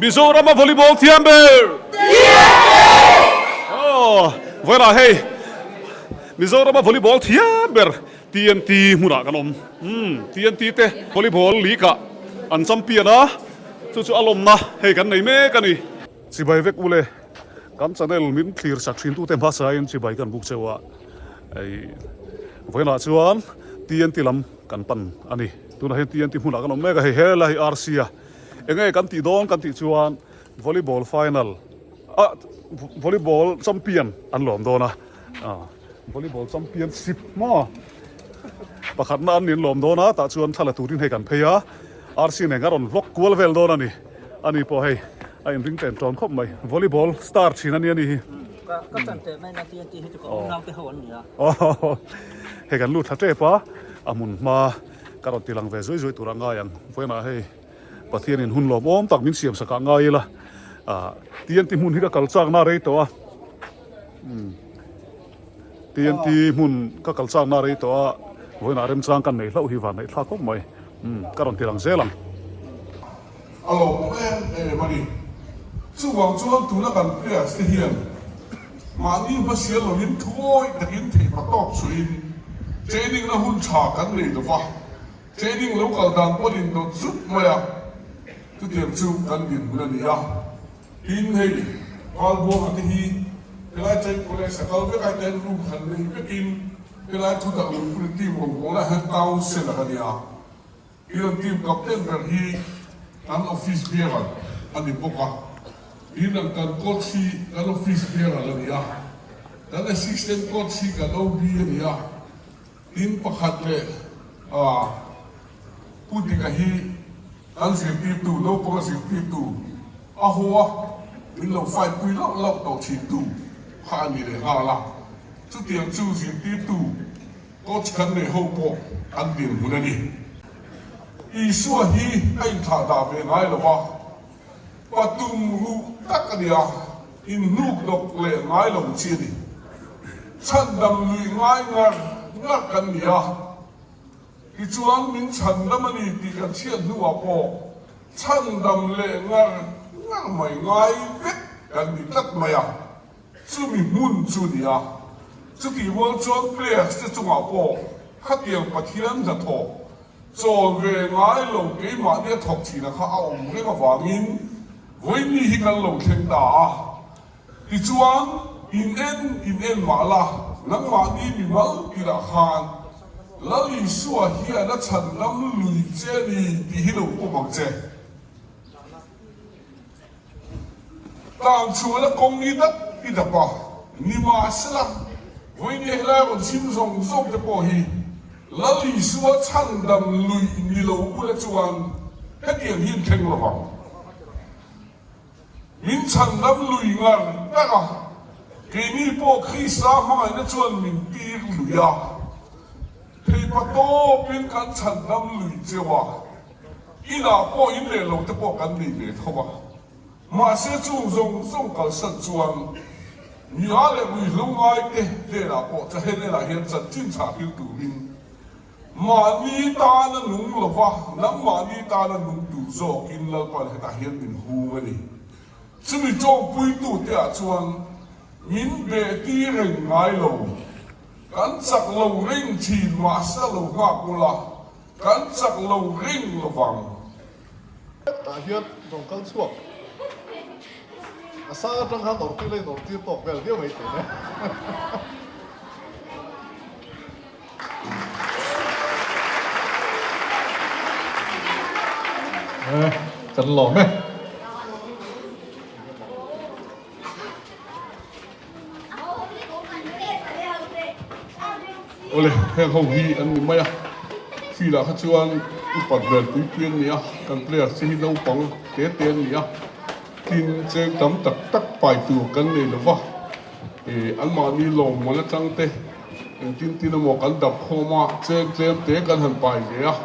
Mizorama volleyball thiam ber! Aw, vawiinah hei Mizorama volleyball thiam ber TNT hmunah kan awm. Umm, TNT te volleyball league ah an champion a, chu chu a lawmna hei kan nei mek a ni. Chibai vek ule, kan channel min thlir sak thin tute hmasain chibai kan buk cheu a, ei vawiinah chuan TNT lam kan pan a ni. Tunah hian TNT hmunah kan awm mek a, hei helai hi RC a enge kan tih dawn kan tih chuan volleyball final ah volleyball champion an lawm dawn a. Volleyball championship maw pakhatna an nin lawm dawn a tah chuan thla la turin hei kan phei a RC nen ka rawn vlog kual vel dawn a ni ani pawh hei a inring tlem tawn khawp mai volleyball star thin a nia ni hi ka chan teh mai na TNT hi chu ka awm naute ho an nia hei kan lut thla tep a a hmun hma ka rawn ti lang ve zui zui tur a ngai ang vawiinah hei Pathianin hun lawmawm tak min siam sakah ngai ila TNT hmun hi ka kal chakna rei tawh a. TNT hmun ka kal chakna rei tawh a, vawiinah remchang kan neih hlauh hi van neih thlak khawp mai. Ka rawn ti lang zel ang. A lawmawm em em a ni. Chuvang chuan tuna kan players te hian mahni hmasial lovin thuawi takin theihpa tawk chhuahin training na hun tha kan nei lova, training lo kal dan pawn indawt zut mai a, chutiang chu kan dinhmun a ni a. Tin, hei Valbuanga te hi helai Cheng College a kal vek a, heta hian room khat nei vekin helai thutak lungpui team rawngbawlna hian councellor a ni a. Tin, an team captain ber hi kan office bearer a ni bawk a. Tin, an kan coach hi kan office bearer a ni a. Kan assistant coach hi kan OB a ni a. Tin, pakhat leh Pu Dika hi kan zirtirtu, naupanga zirtirtu a haw a, min lo fight pui lauh lauh tawh thintu kha a ni leh nghal a. Chutiang chu zirtirtu, coach kan nei ho pawh an dinhmun a ni. Isua hi a inthlah dah ve ngai lo va, Patum ruh tak a nia, inhnuk dawk leh ngai lo chi a ni. Chhandam lui ngai ngar ngar kan ni a, tichuan min chhandam a ni tih kan chhiat hnuah pawh chhandam leh ngar ngar mai ngai vek kan ni tlat mai a, chumi hmun chu a ni a. Chutih rual chuan players te chungah pawh khatiang Pathian hnathawh Chawl ve ngai lo keimahni a thawk thina kha a awm reng avangin vawiini hi kan lo thleng ta a. Tichuan, in en in en mah la, nangmahni mi mal tirah khan Lal Isua hian a chhandam lui che a ni tih hi lo pawm ang che. Tlang chhuahna kawng i dap i dap a, nimahsela, vawiin helai rawn chhim zawng zawng te pawh hi Lal Isua chhandam luih ni lo ula chuan hetiang hi an thleng lo vang. Min chhandam lui ngar ngar a, keini pawh Krista hmangaihna chuan min tir lui a, theipa tawpin kan chhandam lui cheu a. Inah pawh in leh lo te pawh kan nei ve tho a, mahse chung zawng zawng kalsan chuan Mia leh Ruihhlo ngai te hnenah pawh Chahenel ah hian chanchin chhah hil turin mahni tana nung lova nangmahni tana nung tur zawkin Lalpan hetah hian min hung a ni. Chumi tawngpuitu te ah chuan min behtir reng ngai lo, kan chak lo reng thin mahse a lo nghak ula, Kan chak lo reng lo vang. Tah hian rawn kal chhuak a sang atang khan nawrh tir la i nawrh tir tawk vel viau mai thei ne. Kan lawm e. Awle, heng ho hi an ni mai a, field ah kha chuan upat hmel pui pui an ni a, kan players te hi naupang te te an ni a, tin cheng tam tak tak pai tur kan nei lo va, ih anmahni lawmman atang te engtin tin emaw kan dap khawm a, cheng tlem te kan han pai ve a.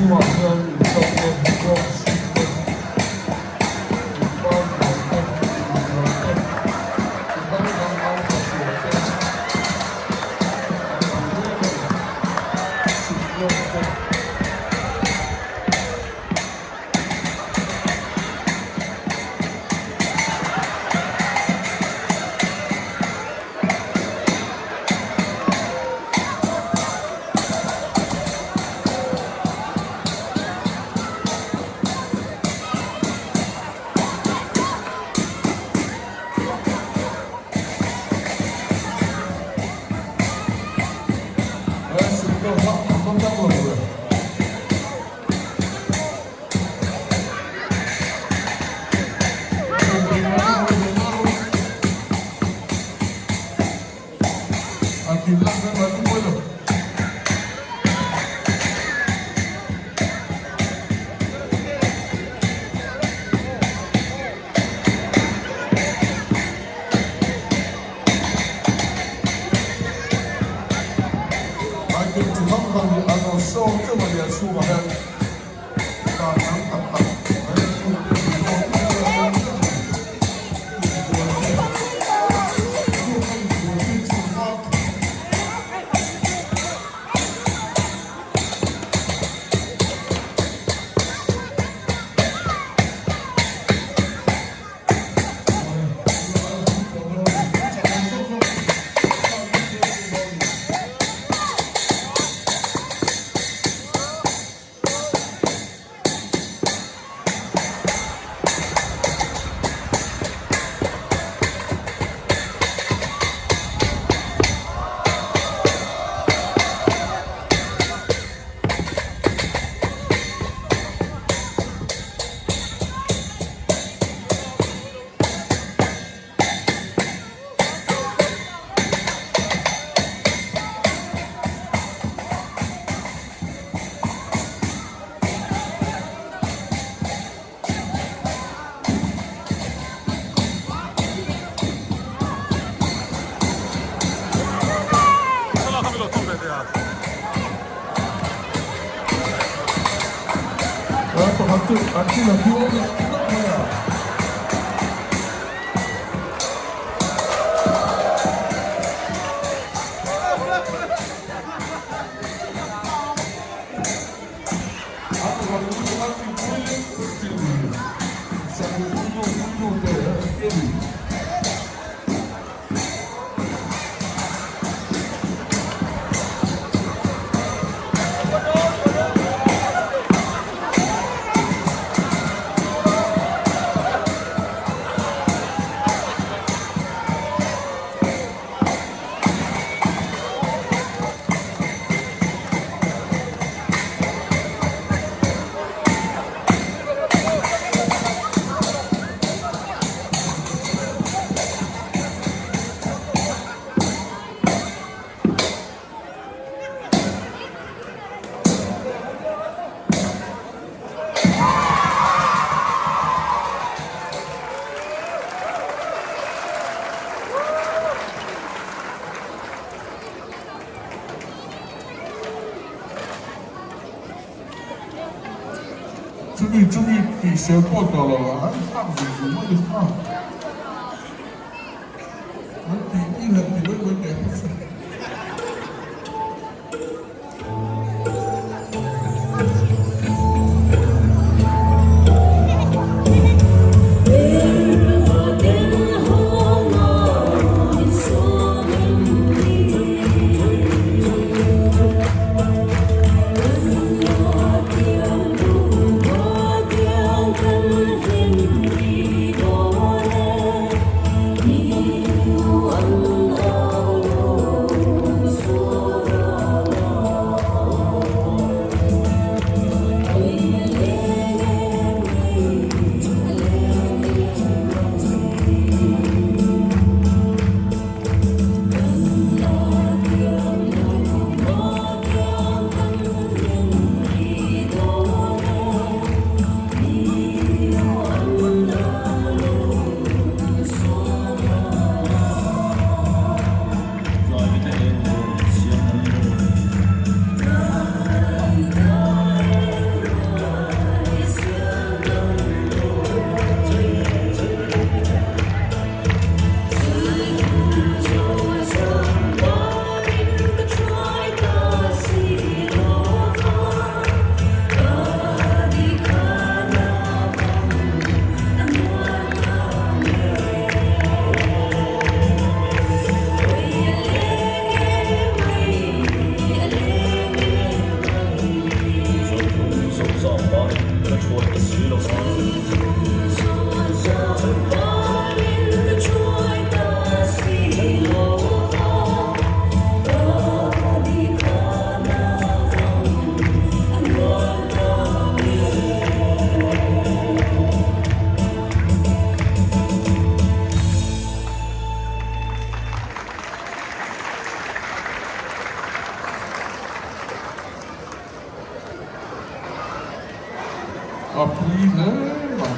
chhungah hian inchawlhna ground sheet te, inpar buai te, inbual te, chi dang dang au hla siam te an awm mek a ni. Sikhlawk te. Chumi chumi tihsel pawh tawh lo a an thlak ve ve mai kha an tih tih han ti mai mai teh phawt se. A pui hle mai.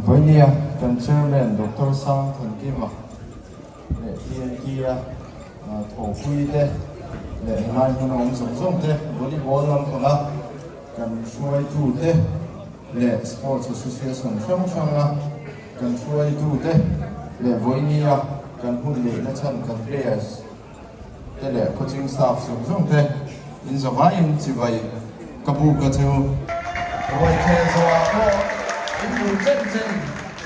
Vawinia kan Chairman Doctor Sang Thankima leh TNT-a thawhpui te leh helai hmun a awm zawng zawng te, volleyball lampanga kan hruaitu te leh Sports Association hrang hranga kan hruaitu te leh vawinia kan hun neihna chhan kan players te leh coaching staff zawng zawng te in zavaiin chibai ka buk a chu. Ruaitheh zawhah pawh in duh chen chen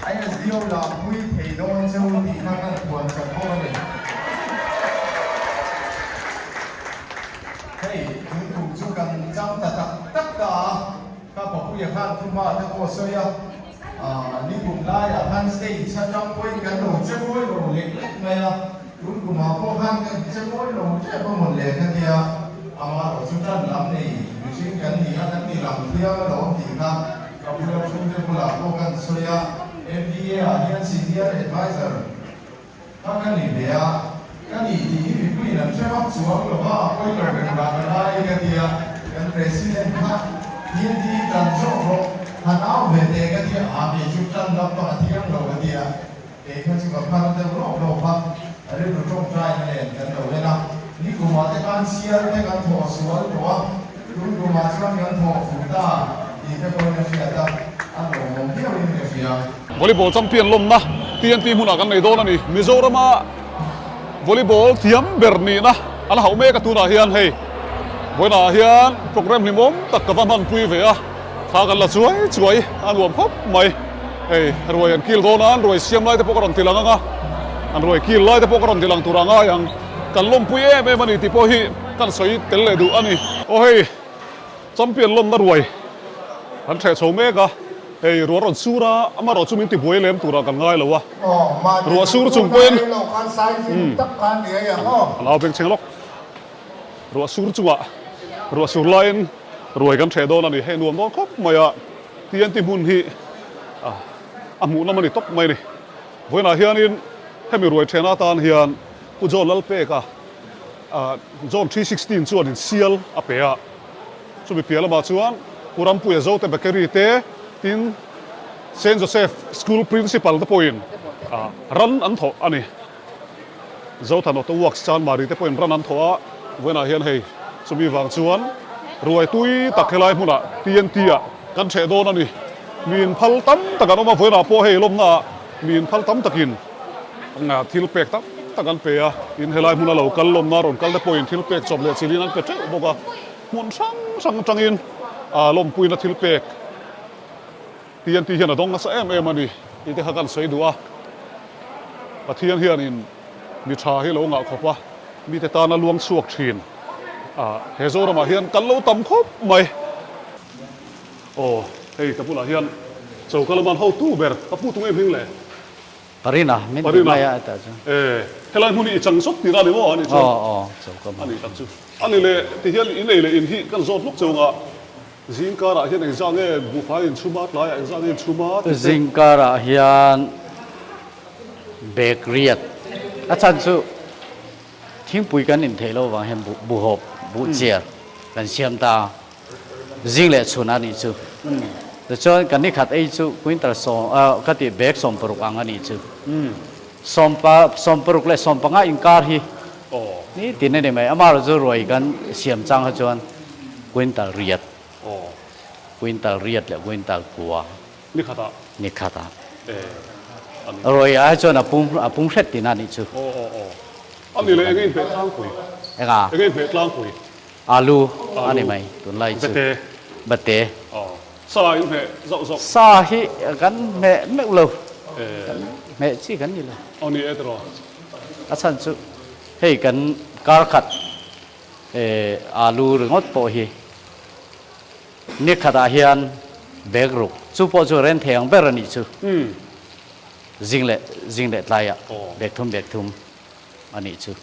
ISDO lah pui thei dawn cheu tih kha kan puan chak bawk a ni. Hei tun kum chu kan chang ta tak tak ta a, ka papuia khan thuma te pawh a sawi a, ni kum laiah khan stage atang pawhin kan lo che mawi lo lek lek mai a. Tun kumah pawh khan ka che mawi lo tep a mawn le ka tia, amaherawh chu tan lam nei mihring kan ni a, kan ni lam thiang alawm tih kha ka bula chhungte bulah pawh kan sawi a, MDA ah hian Senior Adviser kha ka ni ve a, ka ni tih hi mipuiin an hre vak chuang lo va, a pawi lo reng dan a lai ka tia, kan President kha TNT tan zawk rawh, han au ve teh ka tia, a kei chu tan lam pang a thiang lo ka tia. Kei kha chu ka phar deuh rawk rawk a, rilru tawngtaina nen kan lo en a. Nikumah te khan sial te kan thawh sual tawh a, tunkumah chuan kan thawh fuh ta tih te pawhin a hriat a, a lawmawm viauin ka hria. Volleyball champion lawmna TNT hmunah kan nei dawn a ni. Mizorama volleyball thiam ber nihna an hauh mek a tunah hian hei vawiinah hian programme hlimawm tak ka va hmanpui ve a. Thla kan la chuai chuai a nuam khawp mai. Hei ruai an kil dawn a, an ruai siam lai te pawh ka rawn ti lang ang a, an ruai kil lai te pawh ka rawn ti lang tur a ngai ang. Kan lawmpui em em a ni tih pawh hi kan sawi tel leh duh a ni. Aw hei champion lawmna ruai kan hreh chho mek a, hei ruah rawn sur a, amaherawh chu min ti buai lem turah kan ngai lo a, ruah sur chung pawhin a lau beng chheng lawk. Ruah sur chungah ruah sur laiin ruai kan hreh dawn a ni. Hei nuam dawn khawp mai a, TNT hmun hi a hmuh nawm a ni tawp mai a ni. Vawiinah hianin hemi ruai ṭhehna atan hian Pu John Lalpeka John 3:16 chuanin sial a pe a. Chumi piah lamah chuan Pu Rampuia Zote Bakery te tin Saint Joseph School Principal te pawhin ran an thawh a ni. Zothan Auto Works Chanmari te pawhin ran an thawh a, vawiinah hian hei chumi vang chuan ruai tui tak helai hmunah TNT ah kan hreh dawn a ni. Mi inphal tam tak an awm a, vawiinah pawh hei lawmnaah mi inphal tam takin thil pek tam tak an pe a, tin helai hmuna lo kal lawmna rawn kal te pawhin thil pek chawp leh chilhin an pe teuh bawk a, hmun hrang hrang atangin lawmpuina thil pek TNT hian a dawng nasa em em a ni tih te kha kan sawi duh a. Pathian hianin mi tha hi lo ngah khawp a, mite tana luang chhuak thin a, he Zoramah hian kan lo tam khawp mai. Aw, hei ka bulah hian choka lama an hotu ber, ka pu tunge hming le? Parina, min ti mai a hetah chuan. E, helai hmun hi i chang zawk tihna a ni maw a nih chuan? Aw, aw, choka A nih tak chu. A ni le, tihian in ei leh in hi kan zawt lawk cheu ang a. Zingkarah hian engzah nge buhfai in chhum a, tlaiah engzah nge in chhum a tih te. Zingkarah hian bag riat a chhan chu thingpui kan in theih loh vang hian buhhawp, buhchiar kan siam ta a, zing leh chhun a nih chu. Tichuan kan nikhat ei chu quintal sawm ka tih bag 60 ang a nih chu. 16 leh 15 inkar hi ni tin a ni mai. Amaherawhchu chu ruai kan siam chang kha chuan quintal riat, quintal riat leh quintal kua ni khat ah ruai ah hi chuan a pum a pum hret tin a nih chu. Enga? Alu a ni mai tunlai chu. Bate. Sa in hmeh zauh zauh. Sa hi kan hmeh meuh lo. Kan hmeh chi kan ni lo. Aw ni e tiraw. A chhan chu hei kan kar khat alu ringawt pawh hi ni khatah hian bag ruk chu pawh chu ren thei ang ber a nih chu. Zing leh zing leh tlaiah bag thum bag thum a nih chu.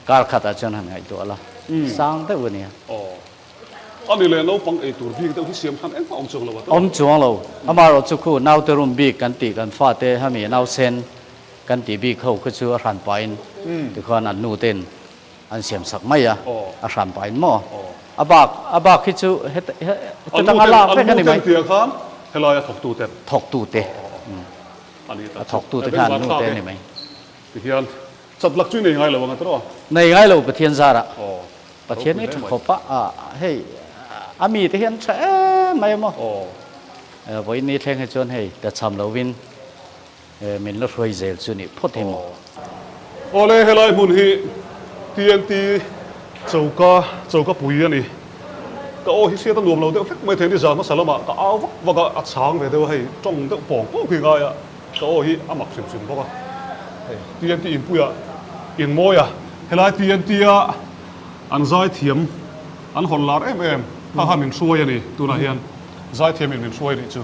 Kar khatah chuan han ngaihtuah la sang deuh a nia. A ni leh naupang ei tur bik deuh hi siam khan engmah awm chuang lo a. Awm chuang lo. Amaherawh chu khu naute room bik kan tih kan fate hemi nausen kan tih bik ho kha chu a hran pahin tikhuan an nu ten an siam sak mai a, a hran pahin maw? A bak a bak hi chu heta heta tanga lak vek a ni mai. An nu ten tia khan helaia thawktu ten. Thawktu te. A thawktu te khan an nu te a ni mai. Tihian chat lak chu i nei ngai lo ang a tiraw? Nei ngai lo Pathian zarah. Pathian hi tha khawp a, hei a mi te hian tha em mai maw. Vawiin ni thleng hi chuan hei tlachham lovin min la hruai zel chu nih phawt hi maw. Awle helai hmun hi TNT choka choka pui a ni. Ka aw hi hriat a nuam lo deuh hlek mai thei ni zan hmasa lamah ka au vak vak a, a chhang ve deuh a hei tawng deuh pawng pawng khi ngai a. Ka aw hi a mak hrim hrim bawk a, hei TNT inpuia inmawi a, helai TNT a an zaithiam an hawn lar em em kha kha min hruai a ni tunah hian zaithiam in min hruai nih chu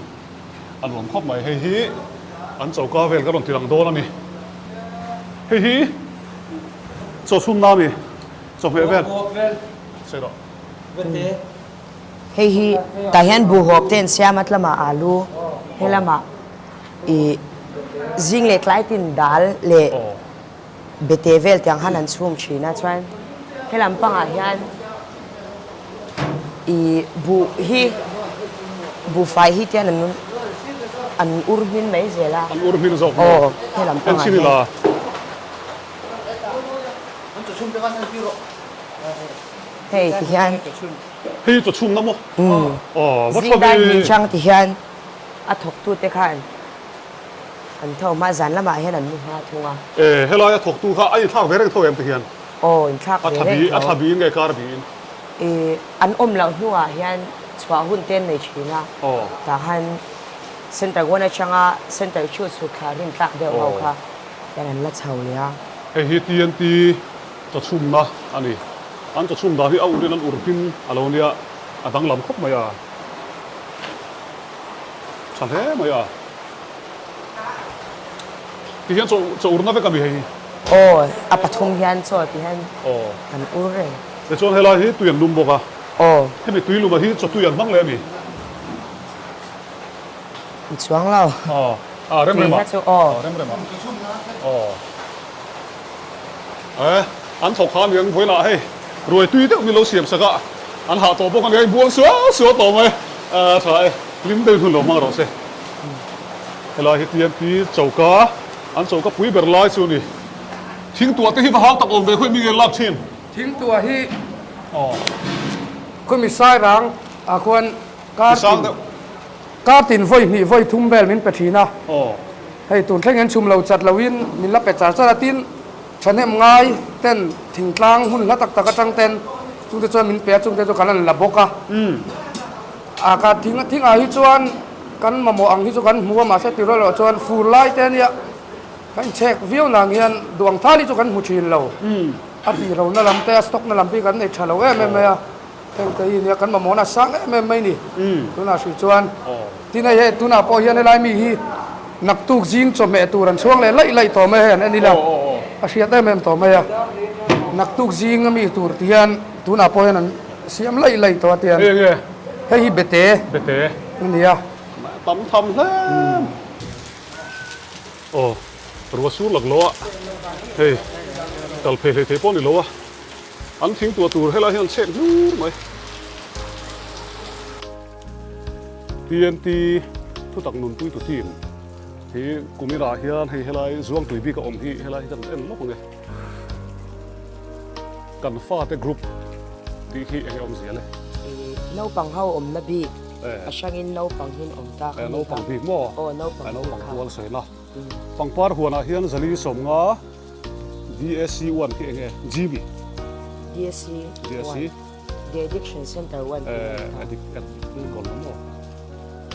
a nuam khawp mai, hei hi an choka vel ka rawn ti lang dawn a ni, hei hi chaw chhumna a ni chawhmeh vel sawi rawh. Hei hi tah hian buhhawp te an siam a tlamah alu helamah I zing leh tlai tin dal leh bete vel tiang khan an chhum thin a chuan helam pangah hian i buh hi buhfai hi tian an an ur hmin mai zel a. An ur hmin zawk maw? Aw helam pangah hian. Hei ti hian. Hei chaw chhumna maw? Aw va tha ve. Zing dan hnih chang ti hian. A thawktute khan an tho hma, zan lamah hian an mu hma thung a. E, helai a thawktu kha a inthlak ve reng tho em ti hian? Aw, inthlak ve reng tho. A thla biin nge kar biin? E, an awm loh hnuah hian chhuah hun te an nei thin a. Aw. Tah khan Center One atanga Center Two chhuk thla rin tlak deuh ho kha hian an la chho leh a. Hei hi TNT chawchhumna a ni. An chawchhum dan hi a urin an ur hmin a lo nia, a danglam khawp mai a. Tha hle mai a. Ti hian chaw chaw urna vek a mi hei hi. Aw, a pathum hian chaw ti hian kan ur reng. Tichuan helai hi tui an lum bawk a. Aw. Hemi tui luma hi chaw tui an hmang leh a mi? Ni chuang lo. Aw, a rem rem a. Tui kha chu aw. Rem rem a. Aw. Eh, an thawk kha aniang vawiinah hei ruai tui deuh min lo siam sak a, an hah tawh bawk aniang inbual suau suau tawh mai a tha e, hlim deuhin hun lo hmang rawh se. Helai hi TNT choka, an choka pui ber lai chu a ni. Thingtuah te hi va hau tak awm ve khawi mi nge lak thin? Thingtuah hi khawimi sairang ah khuan kar tin kar tin vawi hnih vawi thum vel min pe thin a. Hei tun thleng hian chhum lo chat loin min la pe char char a, tin thahnem ngai ten thingtlang hun hla tak tak atang ten chungte chuan min pe a, chungte chu kan han la bawk a. A ka thing thingah hi chuan kan mamawh ang hi chu kan hmu a, mahse ti rual erawh chuan fur lai te ania kan inchhek viau nang hian duang thal hi chu kan hmu thin lo. A tih ro na lam te a stock na lam hi kan nei tha lo em em mai a. Heng te hi nia kan mamawhna a sang em em mai ni. Tunah hrih chuan tin hei hei tunah pawh hian helai mi hi naktuk zing chawhmeh tur an chhuang leh laih laih tawh mai hei an en ila a hriat em em tawh mai a. Naktuk zing a mi tur ti hian tunah pawh hian an siam laih laih tawh a tian hei hi bete a ni a. Tam tham hle. Aw ruah sur lak lo a hei kal phei hlei thei pawh a ni lo a. An thing tuah tur helai hian chhek hlur mai. TNT thutak nunpui tu team hi kumirah hian hei helai Zuangtui bik a awm hi helai hi kan en lawk ang e. Kan fate group tih hi enge awmzia le? Naupang ho awmna bik a hrangin naupang hin awm ta kha ni kha. Naupang bik maw? Aw naupang bik kha. Naupang kual sawi na. Pangpar huanah hian zali sawmnga DAC one khi enge? GB? DAC one. The Addiction Center one tih a ni kha. Addict enkawl na maw?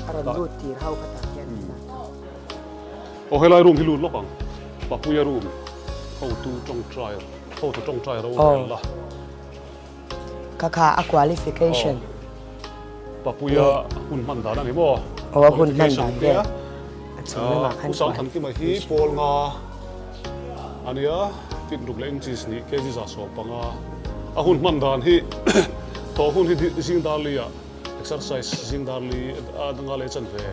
A rawn lut tir ho kha tah hian an dah ta. Aw helai room hi lut lawk ang. Papuia room hotu tawngtai hotu tawngtai ro rel la. Kha kha a qualification. Papuia hun hman dan a ni maw? Aw a hun hman dan vel a chung lamah khan U Sangthankima hi pawl nga a nia, fit ruk leh inches nih kg 150. A hun hman dan hi thawh hun hi zing dar li ah exercise zing dar li a nga leh chanve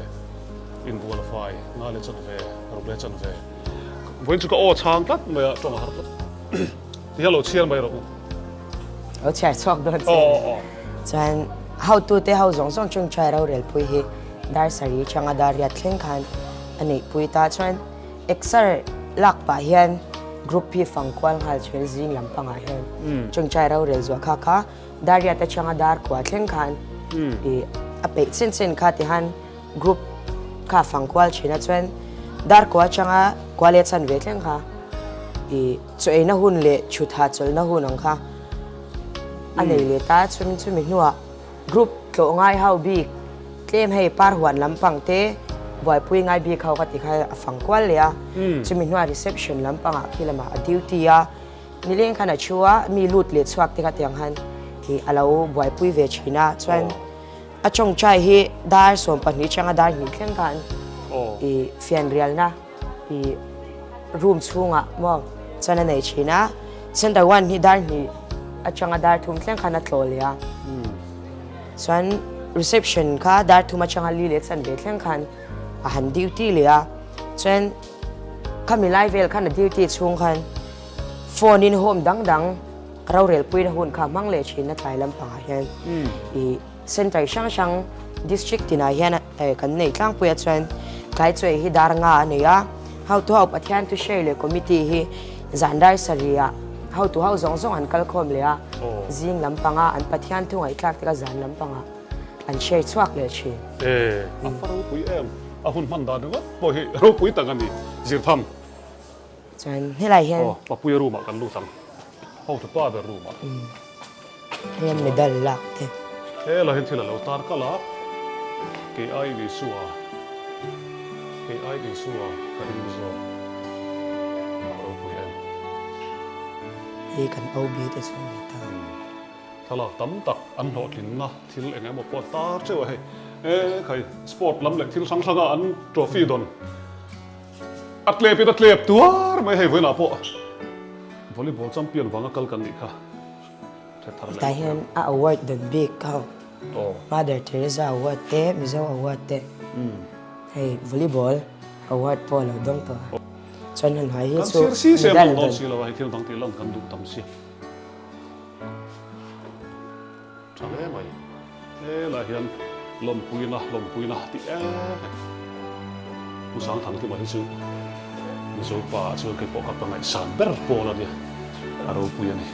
inbual a fai nga leh chanve ruk leh chanve. Vawiin chu ka aw chhang tlat mai a tawng a har tlat. Ti hian lo chhiar mai rawh u. Lo chhiar chhuak dawn che. Aw aw. Chuan hotute ho zawng zawng tawngtai rorelpui hi dar sarih atanga dar riat thleng khan a neihpui ta. Chuan exer lak pah hian group hi fang kual nghal thin zing lampangah hian tawngtai rorel zuah kha kha dar riat atanga dar kua thleng khan ih a peih chin chin kha tihan group kha fang kual thin a. Chuan dar kua atanga kua leh chan ve thleng kha ih chaw eina hun leh chhut hahchawlhna hun ang kha a nei leh ta. Chumi chumi hnuah group tlawh ngai ho bik tlem hei par huan lampang te buaipui ngai bik ho ka ti kha a fang kual leh a. Chumi hnuah reception lampangah khi lamah a duty a, nileng khan a thu a, mi lut leh chhuak te kha tiang khan ih a lo buaipui ve thin a. Chuan a tawngtai hi dar 12 atanga dar hnih thleng khan ih fianrialna ih room chhungah maw chuan a nei thin a, center one hi dar hnih atanga dar thum thleng khan a tlawh leh a, chuan reception kha dar thum atanga li leh chanve thleng khan a han duty leh a, chuan khami lai vel khan a duty chhung khan phone in home dang dang rorel puina hun kha hmang leh thin a tlai lampangah hian ih Centre hrang hrang District tinah hian kan nei tlangpui a chuan tlai chaw hi dar nga a nei a, hotu ho Pathian thu share leh committee hi zan rai sarihah hotu ho zawng zawng an kal khawm leh a, zing lampanga an Pathian thu ngaihthlak te kha zan lampangah an share chhuak leh thin. E, a fa ropui em? A hun hman dan ringawt pawh hi ropui tak a ni, Zirtham. Chuan helai hian. Aw, Papuia room ah kan lut ang. Hotu pa ber room ah. Hei hian medal lak te. Helai hian thil a lo tar kalh a, kei ai Isua, kei ai Isua ka ring zawk. A ropui em. Hei kan OB te chu a ni ta. Thlalak tam tak an hlawhtlinna thil eng emaw pawh a tar teuh a hei. E khai, sport lam leh thil hrang hranga an trophy dawn. A tlep in a tlep tuar mai hei vawiinah pawh volleyball champion vanga kal kan nih kha hre thar leh Tah hian a award dawn bik ho Mother Teresa award te Mizo award te hei volleyball award pawh a lo dawng tawh a chuan han hnuai hi Kan chu sir si se medal hmang dawn dawn. si lo a hei thil dang tih lan kan duh tam si. Tha hle mai. Helai hian lawmpuina lawmpuina tih em em. Pu Sangthangkima hi chu Mizo pa ah chuan keipawh ka pangaihsan ber pawl a nia, a ropui a ni.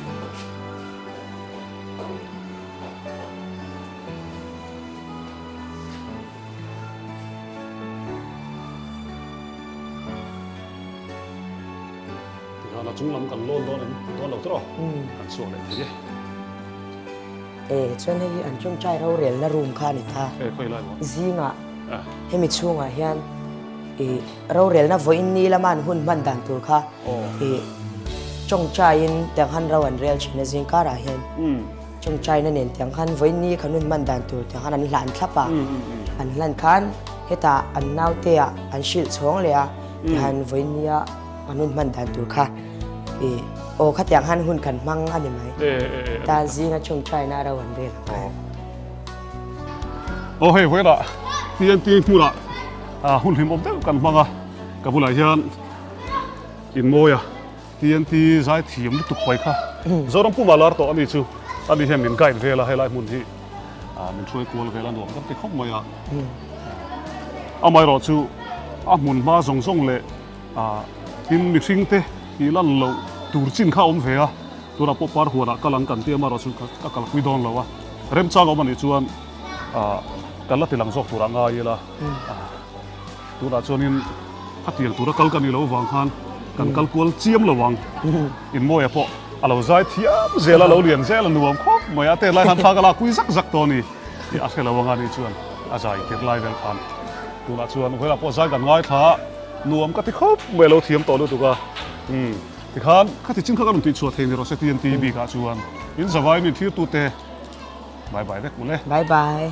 Tikhan a chung lam kan lawn dawn em? Dawn lo tawh kan chhuak leh thei e. E chuan hei hi an tawngtai rorelna room kha a ni ta. E khawi lai maw? Zingah hemi chhungah hian i rorelna vawiin ni lama an hun hman dan tur kha i tawngtaiin tiang khan ro an rel thin a zing karah hian. Tawngtaina nen tiang khan vawiin ni kan hun hman dan tur tiang khan an hlan thlap a. An hlan khan hetah an naute ah an hrilh chhawng leh a tihan vawiin nia An hun hman dan tur kha i aw khatiang han hun kan hmang a ni mai. Ta zinga tawngtaina ro an rel ang kha. Aw hei vawiinah TNT hmunah hun hlimawm deuh kan hmang a, ka bulah hian inmawi a TNT zai thiam lutuk mai kha Zoram pumah lar tawh a ni chu a ni hian min guide vel a helai hmun hi min hruai kual vel a nuam kan ti khawp mai a. Amaherawhchu a hmun hma zawng zawng leh Tin, mihringte tih lan loh tur chin kha a awm ve a, tunah pawh par huanah kal ang kan ti a, amaherawh chu ka kalpui dawn lo a, remchang a awm a nih chuan kan la ti lang zawk turah ngai ila, tunah chuanin khatiang tura kal ka nih loh vang khan kan kal kual chiam lo ang, Inmawia pawh a lo zai thiam zel a, lo lian zel a nuam khawp mai a, tet lai khan thla ka lakpui zak zak tawh a ni tih a hre lo ang a nih chuan a zai tir lai vel khan tunah chuan vawilah pawh zai kan ngaithla a. Nuam ka ti khawp mai lo thiam tawh lutuk a, umm tikhan khati chin kha ka rawn tih chhuah thei ni rawh se TNT bikah chuan in zavai min thlir tute bye bye vek mawle. Bye bye.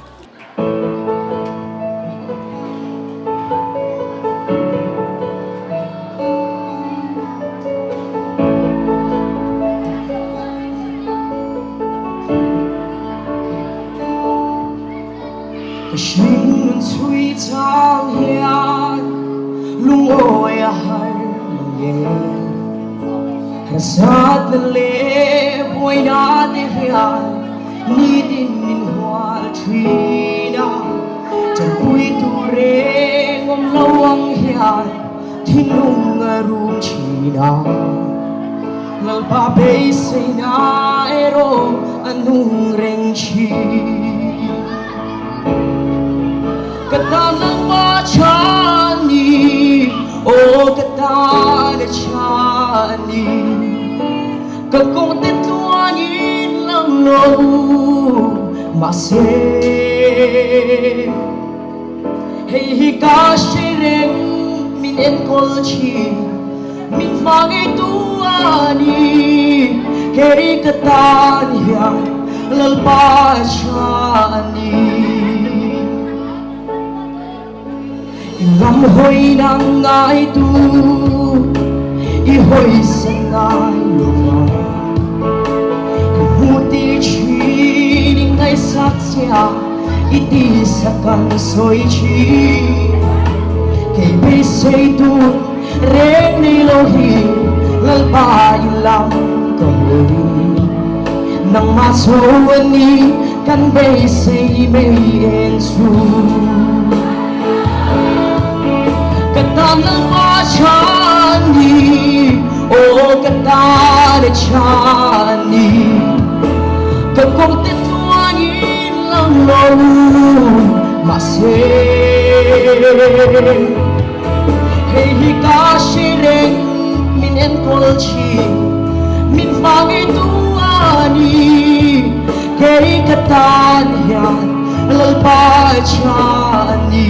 Ka hringnun chhui chang hian lungawi a har mang e. Harsatna leh buaina te hian Nitin min hual thin a, tanpui tur reng awm lo ang hian thinlung a rum thin a. Lalpa beiseina erawh a nung reng thin. Ka tan Lalpa chhan ni, aw ka tan a chhan ni. Ka kawng te tluangin lang lo mahse hei hi ka hre reng min enkawl thin min hma ngeitu a ni kei ka tan hian Lalpa tha a ni. I lam hawi nang ngai tu i hawi san ngai lo va ka hmu ti thin i ngaihsak che a i tisa kan sawi thin kei beisei tur reng nei lo hi Lalpa i lam ka hawi nangmah cho a ni Kan beisei mai eng chu Ka tan Lalpa chhan ni Aw ka tan a chhan ni Ka kawng te tluangin lang lo mahse Hei hi ka hre reng min enkawl thin min hma ngeitu a ni kei ka tan hian Lalpa tha a ni.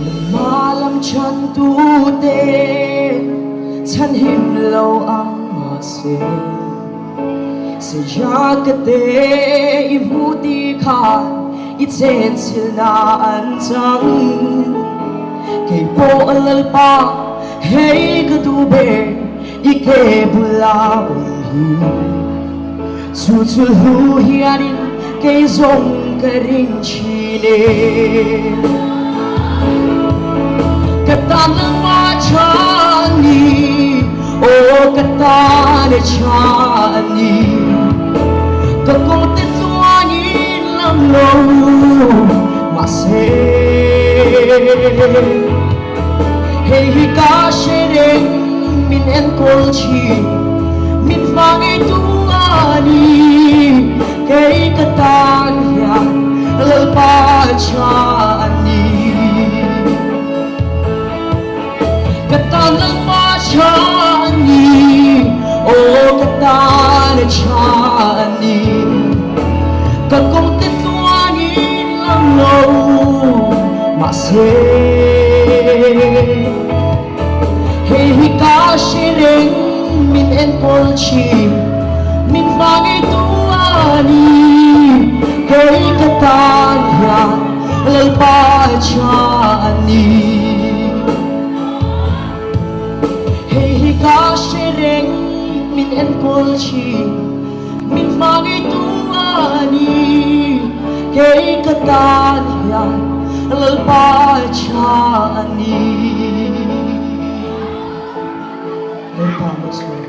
Nangmah lam chantute chhanhim lo ang mahse Saya ka te i hmu ti khan i chenchilna an chang Kei pawh Lalpa hei ka duh ber I ke bula awm hi Chu chu hlu hianin kei zawng ka ring thin e Ka tan nangmah tha ni Aw ka tan e tha ni Ka kawng te tluangin lang lo mahse Hei hi ka hre reng min enkawl thin min hma ngeitu a ni kei ka tan hian Lalpa tha a ni ka tan Lalpa tha a ni aw ka tan tha a ni ka kawng te tluangin lang lo mahse hei hi ka hre reng min enkawl thin min hma ngeitu a ni kei ka tan hian Lalpa tha a ni hei hi ka hre reng min enkawl thin Min hmangaitu a ni kei ka tan hian Lalpa tha a ni. Lalpa malsawm.